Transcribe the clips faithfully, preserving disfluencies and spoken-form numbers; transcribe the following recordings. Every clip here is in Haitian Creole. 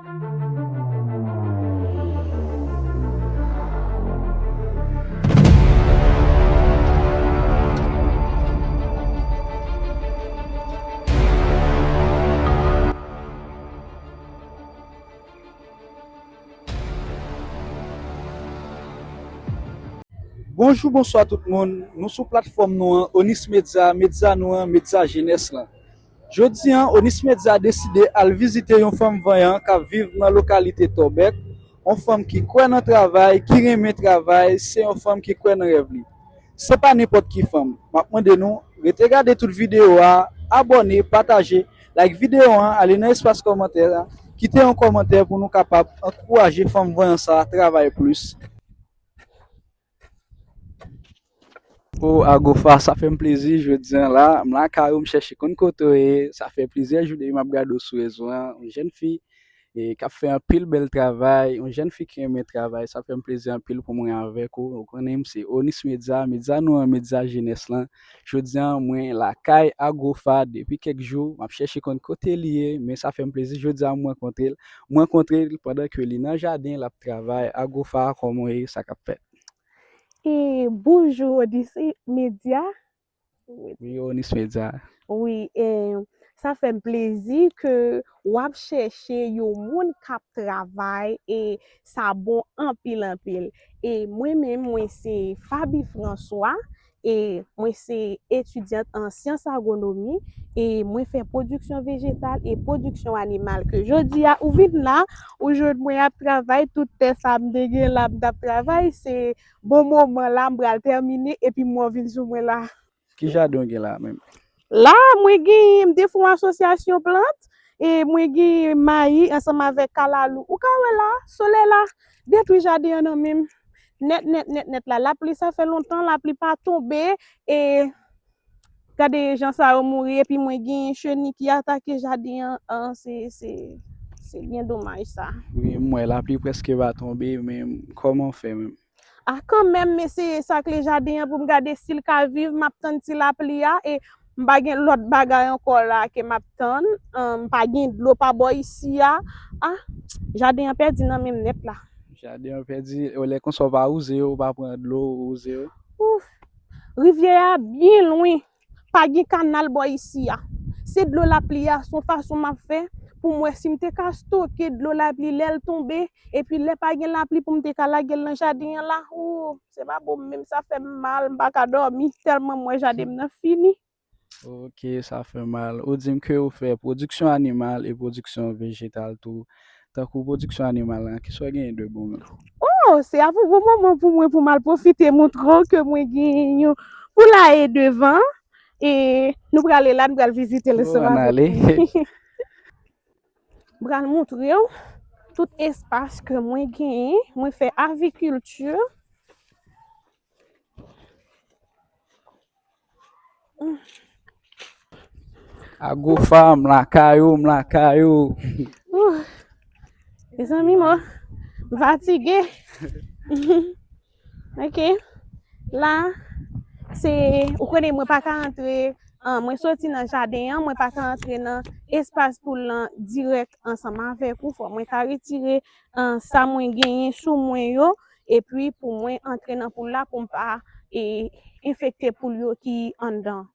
Bonjou, bonswa tout moun. Nou sou platfòm nou an, Onis Media, medya nou an, medya jenès lan. Jodi an, Onis Media deside al vizite yon fanm vanyan k ap viv nan lokalite Tòbèk, yon fanm ki kwè nan travay, ki renmen travay, se yon fanm ki kwè nan rèv li. Se pa nenpòt ki fanm. M ap mande nou, rete gade tout videyo a, abòne, pataje, like videyo an, ale nan espas kòmantè a, kite yon kòmantè pou nou kapab ankouraje fanm vanyan sa a travay plis. O Agofa, sa fè m plezi jodi an la. M lakay ou, m chèche konn kote w ye. Sa fè plizyè jou depi m ap gade w sou rezo an. Yon jèn fi e, k ap fè anpil bèl travay, yon jèn fi ki renmen travay. Sa fè m plezi anpil pou mwen avèk ou. Ou konnen m se Onis Media, medya nou an, medya jenès lan. Jodi an, mwen lakay Agofa depi kèk jou. M ap chèche konn kote li ye, men sa fè m plezi jodi a m rankontre l. M rankontre l pandan ke li nan jaden, l ap travay. Agofa, kòman w ye? Sa k ap fèt? E, bonjou, Odyssey Media. Wi, Onis Media. Wi, e, sa fè m plezi ke w ap chèche yon moun k ap travay, e sa bon anpil, anpil. E mwen menm, mwen se Faby François, e mwen se etidyant an syans agwonomi, e mwen fè pwodiksyon vejetal e pwodiksyon animal. Ke jodi a, ou vin la, ou jwenn mwen ap travay, tout tè sa m te gen la, m t ap travay, se bon moman la, m pral tèmine, epi m wè w vin sou mwen la. Ki jaden w gen la menm? La, mwen gen, m te fè yon asosyasyon plant, e mwen gen mayi ansanm avèk kalalou. Ou ka wè la, solèy la detwi jaden an nan men m. Nèt, nèt, nèt, nèt la. Lapli, sa fè lontan, lapli pa tonbe, e gade jan sa yo mouri, epi mwen gen cheni ki atake jaden an, an, se, se, se byen domaj sa. Wi, m wè lapli prèske pa tonbe, men kòman w fè menm? A, kanmenm, m eseye sakle jaden an pou m gade si l ka viv. M ap tann ti lapli a, e m pa gen lòt bagay ankò la ke m ap tann. Ahn, m pa gen dlo pa bò isi a. A, jaden an pèdi nan men m nèt la. Jaden an pèdi, lè konsa w pa wouze yo, w pa pran dlo, w wouze yo. Ouf! Rivyè a byen lwen. Pa gen kanal bò isi a. Se dlo lapli a, se yon fason m ap fè pou m wè si m te ka stoke dlo lapli lè l tonbe, epi lè pa gen lapli pou m te ka lage l nan jaden an la. Ou, se pa bon menm, sa fè m mal, m pa ka dòmi, tèlman m wè jaden m nan fini. Ok, sa fè mal. Ou di m ke ou fè pwodiksyon animal e pwodiksyon vejetal tou. Tankou pwodiksyon animal lan, kisa w genyen de bon menm? Oh, se a pou bon moman pou mwen, pou m al pwofite montre w ke mwen gen yon poulaye devan. E nou prale la, nou pral vizite l ansanm avèk mwen. M pral montre w tout espas ke mwen genyen. Mwen fè avikilti. Agofa, m lakay ou, m lakay ou. Ouh. Mezanmi, mwen fatige. Ok. La, se, ou konnen mwen pa ka antre, ah, mwen soti nan jaden an, mwen pa ka antre nan espas poul lan dirèk ansanm avèk ou. Fò mwen ka retire, ah, sa mwen genyen sou mwen yo, epi pou mwen antre nan poul la, pou m pa, e, enfekte poul yo ki anndan.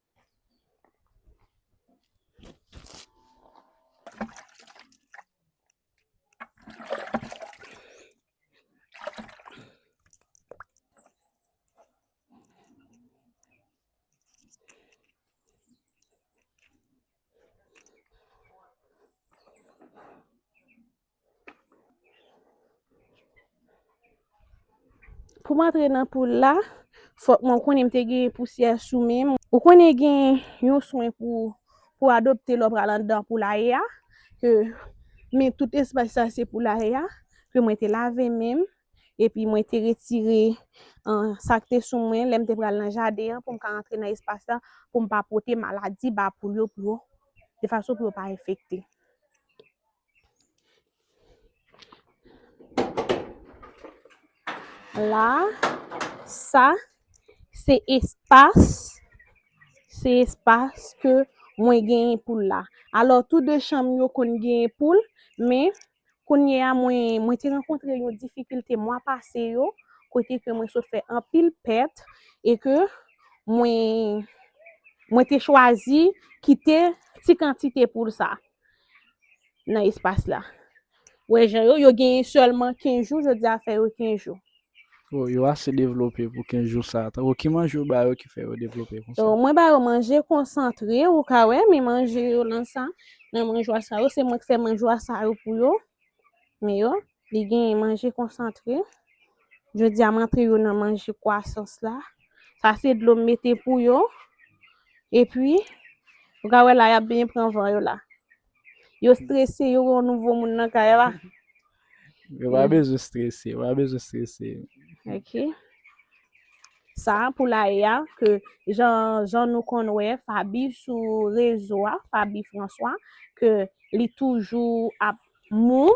Pou m antre nan poul la, fòk mwen, ou konnen m te gen pousyè sou men m. Ou konnen gen yon swen pou, pou adopte lè w pral anndan poulaye a, ke, men tout espas sa se poulaye a, ke mwen te lave men m, epi mwen te retire, ah, sa k te sou mwen lè m te pral nan jaden an pou m ka antre nan espas la, pou m pa pote maladi ba poul yo, pou yo, de fason pou yo pa enfekte. La, sa, se espas, se espas ke mwen genyen poul la. Alò, tou de chanm yo konn genyen poul, men Kounye a, mwen, mwen te rankontre yon difikilte mwa pase yo, kote ke mwen sot fè anpil pèt e ke mwen, mwen te chwazi kite ti kantite poul sa nan espas la. Wè jan yo, yo genyen sèlman kenz jou, jodi a fè yo kenz jou. Oh, yo ase devlope pou kenz jou sa. Tankou ki manje ou ba yo ki fè yo devlope konsa? Mwen ba yo manje konsantre, ou ka wè, men manje yo lan sa, nan manjwa sa yo, se mwen ki fè manjwa sa yo pou yo. Men yo, li gen manje konsantre. Jodi a, m antre yo nan manje kwasans la. Sa se dlo m mete pou yo. Epi, ou ka wè la, y ap byen pran van yo la. Yo strese, yo wè yon nouvo moun nan kay la. Yo pa bezwen strese, yo pa bezwen strese. Ok. Sa, poulaye a, ke jan, jan nou konn wè, Faby sou rezo a, Faby François, ke li toujou ap move,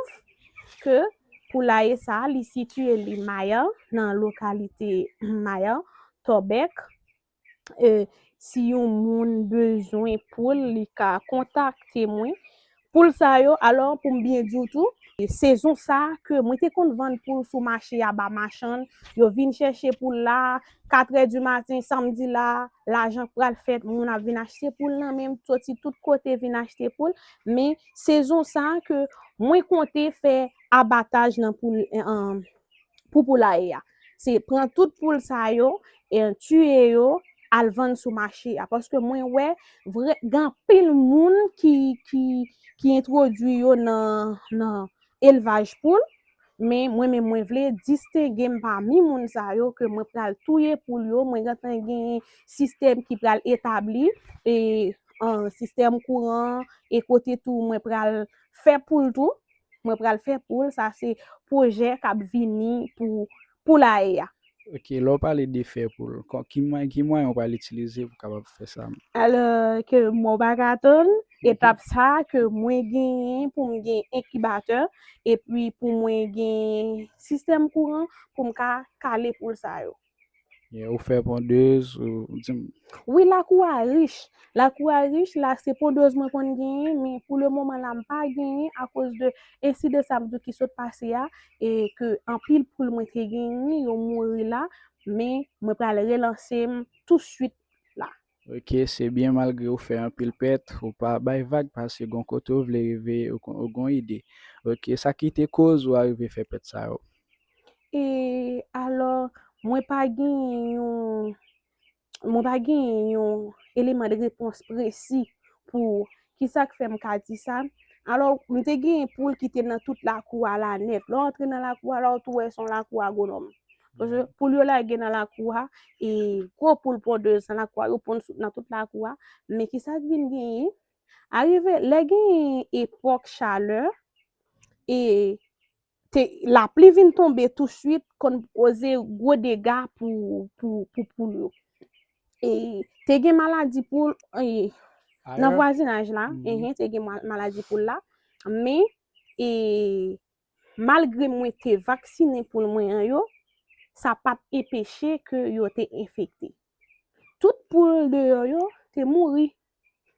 ke poulaye sa, li sitiye li Maya, nan lokalite Maya, Tòbèk. E, si yon moun bezwen poul, li ka kontakte mwen. Poul sa yo, alò, pou m byen di w tou, sezon sa ke mwen te konn vann poul sou mache a ba machann, yo vin chèche poul la, katrè di maten, samdi la, lajan pral fèt, moun ap vin achte poul nan men m, soti tout kote vin achte poul. Men, sezon sa ke mwen konte fè abataj nan poul, eh, pou poulaye a. Se pran tout poul sa yo, e tiye yo, al vann sou mache a. Paske mwen wè, vre, gen anpil moun ki, ki, ki entwodui yo nan, nan elvaj poul, men mwen menm mwen vle distenge m pami moun sa yo ke mwen pral touye poul yo, mwen gentan gen sistèm ki pral etabli, e, an, sistèm kouran, e kote tou mwen pral fè poul tou, mwen pral fè poul, sa se pwojè k ap vini pou poulaye a. Ok, lè w pale de fè poul, ki mwayen w pral itilize pou kapab fè sa? Alò, ke mwen pa ka tann, etap sa ke mwen genyen pou m gen enkibatè, epi pou mwen gen sistèm kouran pou m ka kale poul sa yo. Yeah, ou fè pondez, ou di m. Wi, lakou a rich. Lakou a rich, la se pondez mwen konn genyen, men pou le moman la m pa genyen akoz de ensidan sa m di w ki sot pase a, e ke anpil poul mwen te genyen, yo mouri la, men mwen pral relanse m touswit la. Ok, se byen malgre ou fè anpil pèt, ou pa bay vag pase gon kote ou vle rive, ou gon ide. Ok, sa ki te koz ou arive fè pèt sa yo? E alò, mwen pa gen yon, mwen pa gen yon eleman de repons presi pou kisa k fè m ka di sa. Alò, m te gen poul ki te nan tout lakou a la nèt. Lè w antre nan lakou a la, w tou wè se yon lakou agwonòm. Paske poul yo lage nan lakou a, e gwo poul pondez nan lakou a, yo ponn sou, nan tout lakou a. Men kisa k vin genyen? Arive, lè gen epòk chalè, e te, lapli vin tonbe touswit, konn koze gwo dega pou, pou, pou poul yo. E te gen maladi poul, e, nan vwazinaj la, mhm, te gen maladi poul la, men, e, malgre mwen te vaksinen poul mwen an yo, sa pa t enpeche ke yo te enfekte. Tout poul deyò yo te mouri,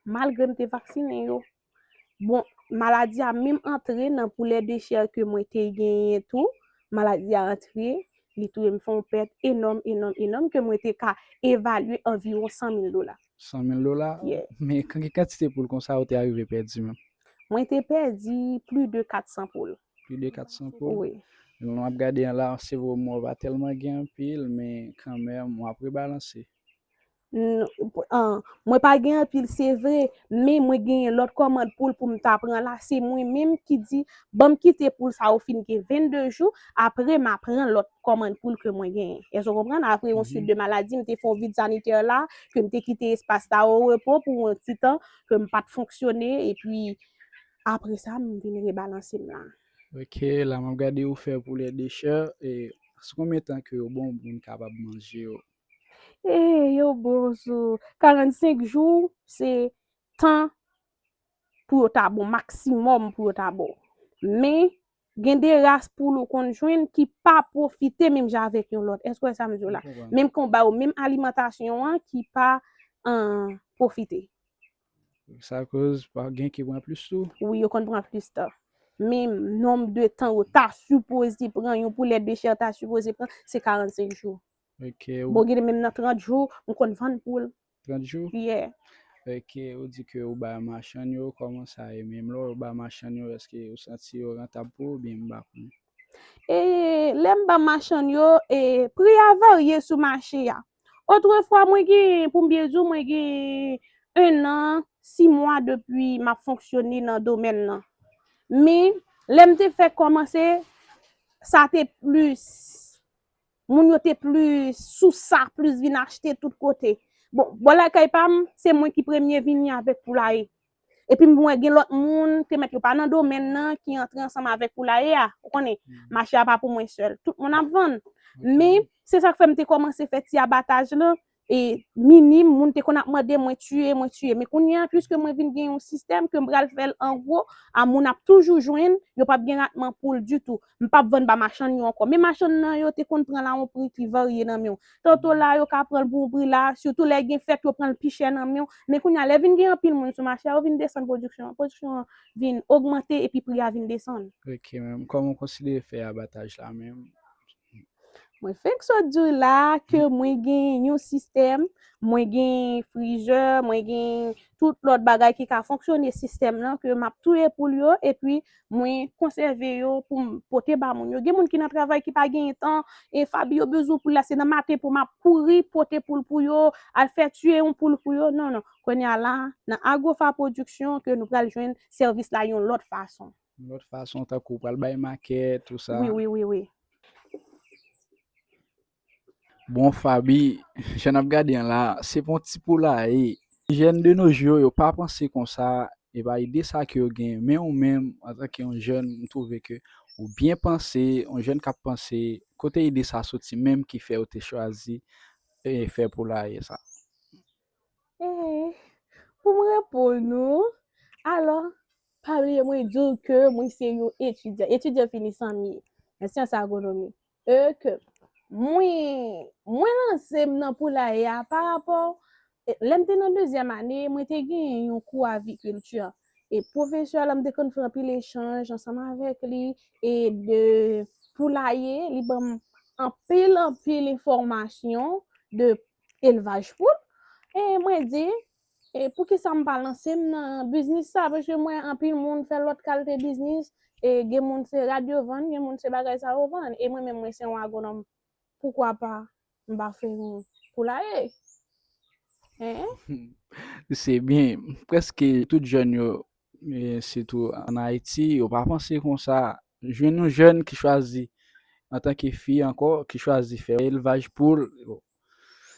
malgre m te vaksinen yo. Bon, maladi a menm antre nan poulè de chè ke mwen te genyen tou. Maladi a antre, li touye m fè yon pèt enòm, enòm, enòm, ke mwen te ka evalye anviwon san mil dola. San mil dola? Yeah. Men ki kantite poul konsa ou te arive pèdi menm? Mwen te pèdi plis de kat san poul. Plis de kat san poul? Wi. Lè m ap gade an la, se vre mwen pa tèlman gen anpil, men kanmenm, mwen ap rebalanse. Mwen pa gen anpil, se vre, men mwen genyen lòt kòmand poul pou m ta pran la. Se mwen menm ki di, ban m kite poul sa yo fin gen vennde jou, apre m a pran lòt kòmand poul ke mwen genyen. Èske w konprann? Apre yon swit de maladi, m te fè yon vid sanitè la, ke m te kite espas la o repo pou yon ti tan, ke m pa t fonksyone, epi apre sa, m vin rebalanse m la. Ok, la m ap gade ou fè poulè de chè, e sou konbyen tan ke yo bon pou moun kapab manje yo? E yo bon sou karannsenk jou, se tan pou yo ta bon, maksimòm pou yo ta bon. Men, gen de ras poul ou konn jwenn ki pa pwofite menm jan avèk yon lòt. Èske w wè sa m di w la? Menm ke w ba yo menm alimantasyon an ki pa pwofite. Sa koz pa gen ki pran plis tou? Wi, yo konn pran plis tan. Men nonb de tan yo ta sipoze pran, yon poulèt de chè ta sipoze pran, se karannsenk jou. Ok, Bon, gen menm nan trant jou, m konn vann poul. Trant jou? Yeah. Ok, ou di ke ou bay machann yo, kòman sa ye menm? Lè ou bay machann yo, èske ou santi yo rantab pou ou oubyen m pa konnen? E lè m ba machann yo, e pri a varye sou mache a. Otrefwa, mwen gen, pou m byen di w, mwen gen en an, sis mwa depi m ap fonksyone nan domèn nan. Men, lè m te fèk kòmanse, sa te plis, moun yo te plis sou sa, plis vin achte tout kote. Bon, bò lakay pa m, se mwen ki premye vini avèk poulaye. Epi m wè gen lòt moun, te mèt yo pa nan domèn nan, ki antre ansanm avèk poulaye a. Ou konnen, mache a pa pou mwen sèl. Tout moun ap vann. Men, se sa k fè m te kòmanse fè ti abataj lan. E minim, moun te konn ap mande mwen tiye, mwen tiye. Men kounye a, piske mwen vin gen yon sistèm ke m pral fè l an gwo, a moun ap toujou jwenn, yo p ap gen ratman poul ditou. M p ap vann ba machann yo ankò. Men machann nan yo te konn pran la yon pri ki varye nan men w. Tanto la, yo ka pran l pou yon pri la, sitou lè gen fèt, yo pran l pi chè nan men w. Men kounye a, lè vin gen anpil moun sou mache a, yo vin desann pwodiksyon an. Pwodiksyon an vin ogmante epi pri a vin desann. Ok, men kòman w konsidere fè abataj la menm? Mwen fenk sot di w la ke mwen gen yon sistèm, mwen gen frizè, mwen gen tout lòt bagay ki ka fonksyone sistèm nan, ke m ap touye poul yo, epi mwen konsève yo pou m pote ba moun yo. Gen moun ki nan travay ki pa genyen tan, e Fabi yo bezwen poul la, se nan maten pou m ap kouri pote poul pou yo, al fè tiye yon poul pou yo. Non, non. Kounye a la, nan Agrofa Production ke nou pral jwenn sèvis la yon lòt fason. Yon lòt fason, tankou pral bay makèt, tout sa. Wi, wi, wi, wi. Bon, Fabi, jan n ap gade an la, se pa yon ti poulaye. Jèn de nos jours, yo pa panse konsa, e pa ide sa ke yo gen. Men ou menm, antanke yon jèn, m twouve ke ou byen panse, yon jèn k ap panse, kote ide sa soti menm ki fè ou te chwazi e fè poulaye sa? Eh, pou m reponn ou, alò, pa bliye mwen di w ke mwen se yon etidyan, etidyan finisan m ye, nan syans agronomi. E ke mwen, mwen lanse m nan poulaye a pa rapò, e, lè m te nan dezyèm ane, mwen te gen yon kou avikilti. E pwofesè la, m te konn fè anpil echanj ansanm avèk li, e de poulaye, li ban m anpil, anpil enfòmasyon de elvaj poul. E mwen di, e poukisa m pa lanse m nan biznis sa? Paske m wè anpil moun fè lòt kalite biznis, e gen moun se rad yo vann, gen moun se bagay sa yo vann. E mwen menm, mwen se yon agwonòm. Poukwa pa m pa fè yon poulaye? Hein? Se byen. Prèske tout jèn yo, e, sitou ann Ayiti, yo pa panse konsa. Jwenn yon jèn ki chwazi, antanke fi ankò, ki chwazi fè elvaj poul,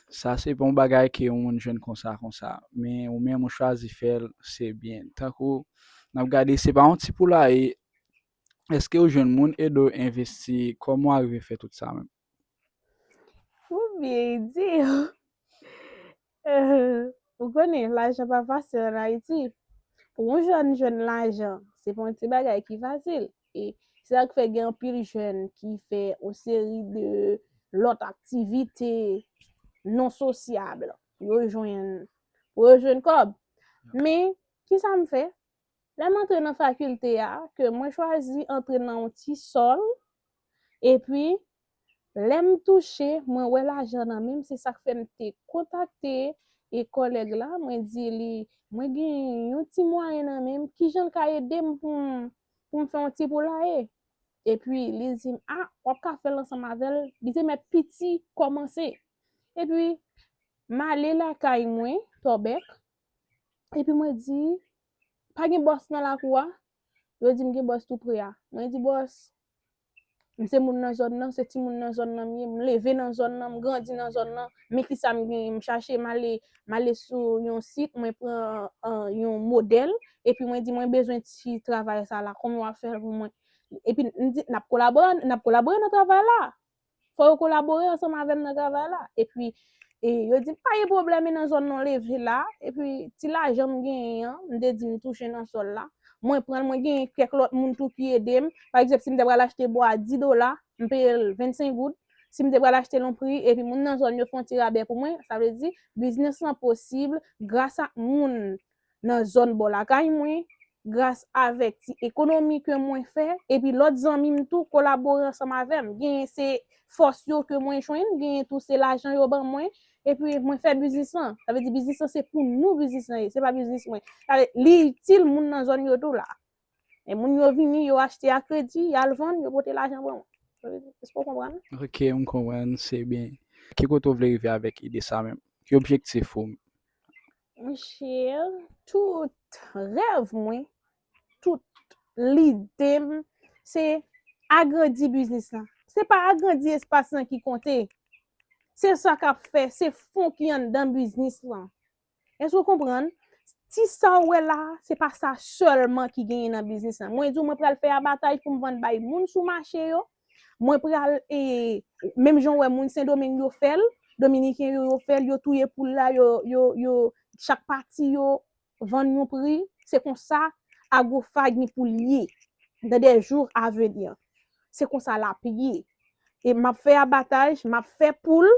sa se pa yon bagay ke yon moun jwenn konsa, konsa. Men ou menm ou chwazi fè l, se byen. Tankou, n ap gade, se pa yon ti poulaye, èske ou jwenn moun ede w envesti? Kòman w arive fè tout sa menm? Pou byen di w, eh, ou konnen, lajan pa fasil ann Ayiti. Pou yon jèn jwenn lajan, se pa yon ti bagay ki fasil. E se sa k fè gen anpil jèn ki fè yon seri de lòt aktivite non sosyab pou yo jwenn, pou yo jwenn kòb. Men, kisa m fè? Lè m antre nan fakilte a, ke mwen chwazi antre nan yon ti sòl, epi lè m touche, mwen wè lajan nan men m, se sa k fè m te kontakte e kòlèg la, mwen di li, mwen gen yon ti mwayen nan men m, kijan l ka ede m pou m, pou m fè yon ti poulaye? Epi li di m, a, w ap ka fè l ansanm avè l, li te mèt piti kòmanse. Epi m ale lakay mwen, Tòbèk, epi mwen di, pa gen bòs nan lakou a? Yo di m gen bòs tou pre a. Mwen di bòs, m se moun nan zòn nan, se timoun nan zòn nan m ye, m leve nan zòn nan, m grandi nan zòn nan, men kisa m genyen, m chache, m ale, m ale sou yon sit, mwen pran, eh, yon modèl, epi mwen di mwen bezwen ti travay sa la, kòman w ap fè l pou mwen? Epi m di, n ap kolabore, n ap kolabore nan travay la. Fò yo kolabore ansanm avè m nan travay la. Epi, e, yo di m pa gen pwoblèm, e nan zòn nan w leve la. Epi, ti lajan m genyen an, m te di m touche nan sòl la. Mwen pran l, mwen genyen kèk lòt moun tou ki ede m. Pa egzanp, si m te pral achte bwa a dis dola, m peye l vennsenk goud. Si m te pral achte l yon pri, epi moun nan zòn yo fè yon ti rabè pou mwen, sa vle di, biznis lan posib gras ak moun nan zòn bò lakay mwen, gras avèk ti ekonomi ke mwen fè, epi lòt zanmi m tou kolabore ansanm avè m. Genyen se fòs yo ke mwen jwenn, genyen tou se lajan yo ban mwen, epi mwen fè biznis lan. Sa vle di biznis lan se pou nou biznis lan ye, se pa biznis mwen. Sa vle, li itil moun nan zòn yo tou la. E moun yo vini, yo achte a kredi, y al vann, yo pote lajan ban mwen. Èske w konprann? Ok, m konprann, se byen. Ki kote w vle rive avèk ide sa menm? Ki objektif ou? Monchè, tout rèv mwen, tout lide m, se agrandi biznis lan. Se pa agrandi espas lan ki konte. Se sa k ap fè, se fon ki anndan biznis lan. Èske w konprann? Ti sa w wè la a, se pa sa sèlman ki genyen nan biznis lan. Mwen di w, mwen pral fè abataj pou m vann bay moun sou mache yo. Mwen pral, e, menm jan w wè moun Sendomeng yo fè l, Dominiken yo, yo fè l, yo touye poul la, yo, yo, yo, chak pati yo vann yon pri. Se konsa Agrofag ni pou l ye dans des jours à venir. Se konsa l ap ye. E m ap fè abataj, m ap fè poul,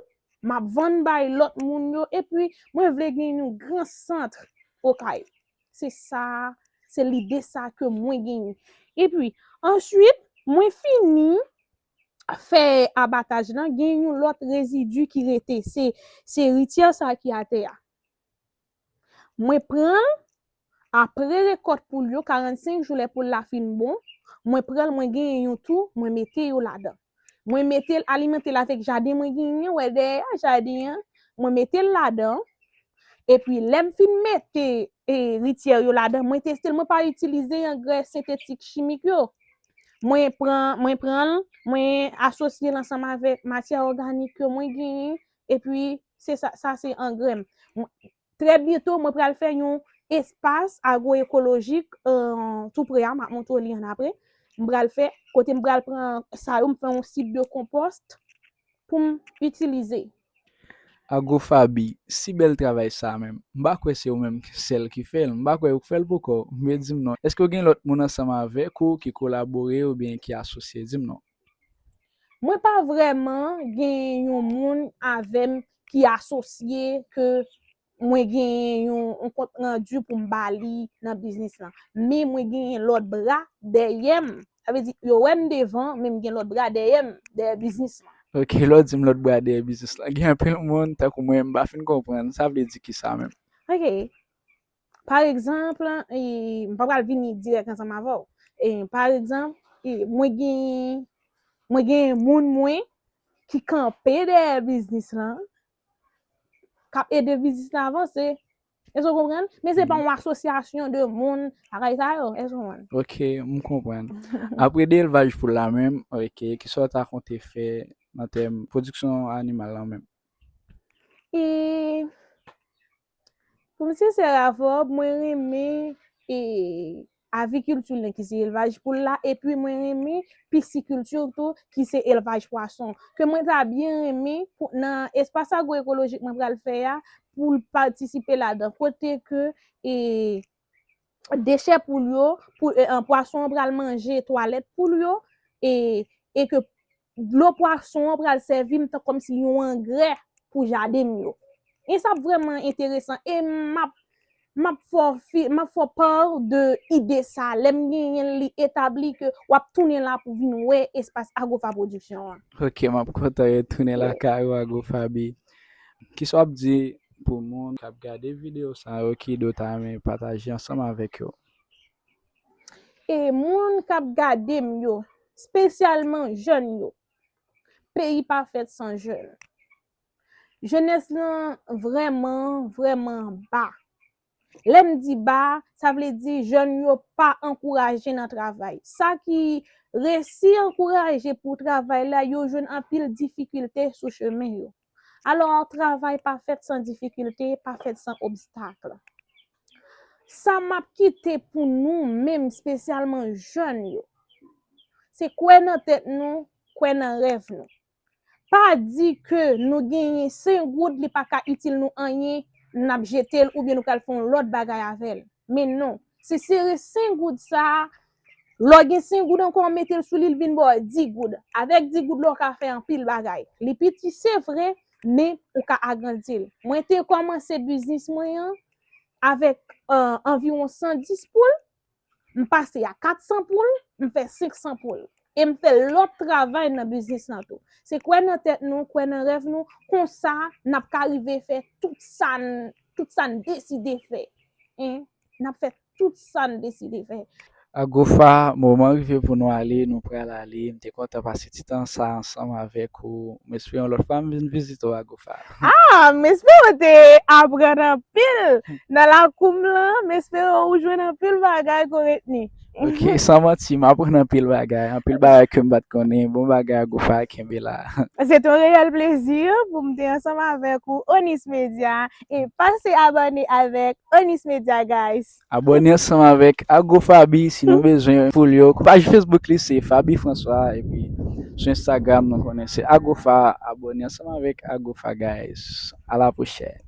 m ap vann bay lòt moun yo, epi mwen vle gen yon gran sant Okay. Se sa, se lide sa ke mwen genyen. Epi, answit, mwen fini fè abataj lan, gen yon lòt rezidi ki rete. Se, se rityè sa ki atè a. Mwen pran l, apre rekòt poul yo, karannsenk jou lè poul la fin bon, mwen pran l, mwen genyen yon tou, mwen mete yo ladan. Mwen mete l, alimante l avèk jaden mwen genyen, wè dèyè a, jaden an, mwen mete l ladan. Epi, lè m fin mete e, rityè yo ladan, mwen teste l, mwen pa itilize angrè sentetik chimik yo. Mwen pran, mwen pran l, mwen asosye l ansanm avèk matyè òganik ke mwen genyen, epi se sa, sa se angrè m. Mwen, trè byento, mwen pral fè yon espas agwoekolojik, eh, tou pre a, m ap montre w li an apre. M pral fè, kote m pral pran sa yo, m fè yon sik de konpòs pou m itilize. Agrofaby, si bèl travay sa menm, m pa kwè se ou menm sèl ki fè l, m pa kwè ou k fè l poko, men di m non, èske w gen lòt moun ansanm avèk ou ki kolabore oubyen ki asosye? Di m non. Mwen pa vrèman gen yon moun avè m ki asosye ke mwen gen yon, yon kont randi pou m ba li nan biznis lan. Men mwen gen lòt bra dèyè m. Sa vle di, yo wè m devan, men m gen lòt bra dèyè m, dèyè biznis lan. Ok, lè w di m lòt bra dèyè biznis lan, gen anpil moun, tankou mwen, m pa fin konprann. Sa vle di kisa menm? Ok. Pa egzanp, e, m pa pral vini dirèk ansanm avè w. E, pa egzanp, e, mwen gen, mwen gen moun mwen ki kanpe dèyè biznis lan, k ap ede biznis lan avanse. Èske w konprann? Men se pa yon asosyasyon de moun, bagay sa yo. Èske w konprann? Ok, m konprann. Apre de elvaj poul la menm, ok, kisa w ta konte fè nan tèm pwodiksyon animal lan menm? E, pou m sensè avè w, mwen renmen, e, avikilti lan ki se elvaj poul la, epi mwen renmen pisikilti tou ki se elvaj pwason. Ke mwen ta byen renmen pou, nan espas agwoekolojik mwen pral fè a, pou l patisipe ladan. Kote ke, e, dechè poul yo, pou, e, an, pwason an pral manje twalèt poul yo, e, e ke dlo pwason an pral sèvi m tan kòmsi yon angrè pou jaden m yo. E sa ap vrèman enteresan. E m ap, m ap fè w fi, m ap fè w pa de ide sa. Lè m genyen l, li etabli ke w ap tounen la pou vin wè espas Agrofa Production an. Ok, m ap kontan retounen lakay ou, Agrofaby. Kisa w ap di pou moun k ap gade videyo sa yo ki do ta renmen pataje ansanm avèk yo? E moun k ap gade m yo, espesyalman jèn yo, peyi pa fèt san jèn. Jenès lan vrèman, vrèman ba. Lè m di ba, sa vle di jèn yo pa ankouraje nan travay. Sa ki resi ankouraje pou travay la, yo jwenn anpil difikilte sou chemen yo. Alò, travay pa fèt san difikilte, pa fèt san obstak. Sa m ap kite pou nou menm, espesyalman jèn yo, se kwè nan tèt nou, kwè nan rèv nou. Pa di ke nou genyen senk goud, li pa ka itil nou anyen, n ap jete l oubyen nou pral fè yon lòt bagay avè l. Men non, se sere senk goud sa a, lè w gen senk goud ankò, w mete l sou li, l vin ba w dis goud. Avèk dis goud la, w ka fè anpil bagay. Li piti, se vre, men ou ka agrandi l. Mwen te kòmanse biznis mwen an avèk, eh, anviwon san dis poul. M pase a kat san poul, m fè senk san poul. E m fè lòt travay nan biznis lan tou. Se kwè nan tèt nou, kwè nan rèv nou, konsa n ap ka rive fè tout sa n, tout sa n deside fè. Hein? N ap fè tout sa n deside fè. Agofa, moman rive pou nou ale, nou pral ale. M te kontan pase ti tan sa ansanm avèk ou. M espere yon lòt fwa m vin vizite w, Agofa. Ah, m espere w te aprann anpil nan lakou m lan. M espere w jwenn anpil bagay ke w retni. Ok, san manti, m aprann anpil bagay. Anpil bagay ke m pa t konnen. Bon bagay, Agofa, kenbe la. Se te yon reyèl plezi pou m te ansanm avèk ou, Onis Media. E pase abòne avèk Onis Media, guys. Abòne ansanm avèk Agofabi si nou bezwen poul yo. Paj Facebook li se Fabi François, epi sou Instagram nou konnen se Agofa. Abòne ansanm avèk Agofa, guys. A la pwochèn.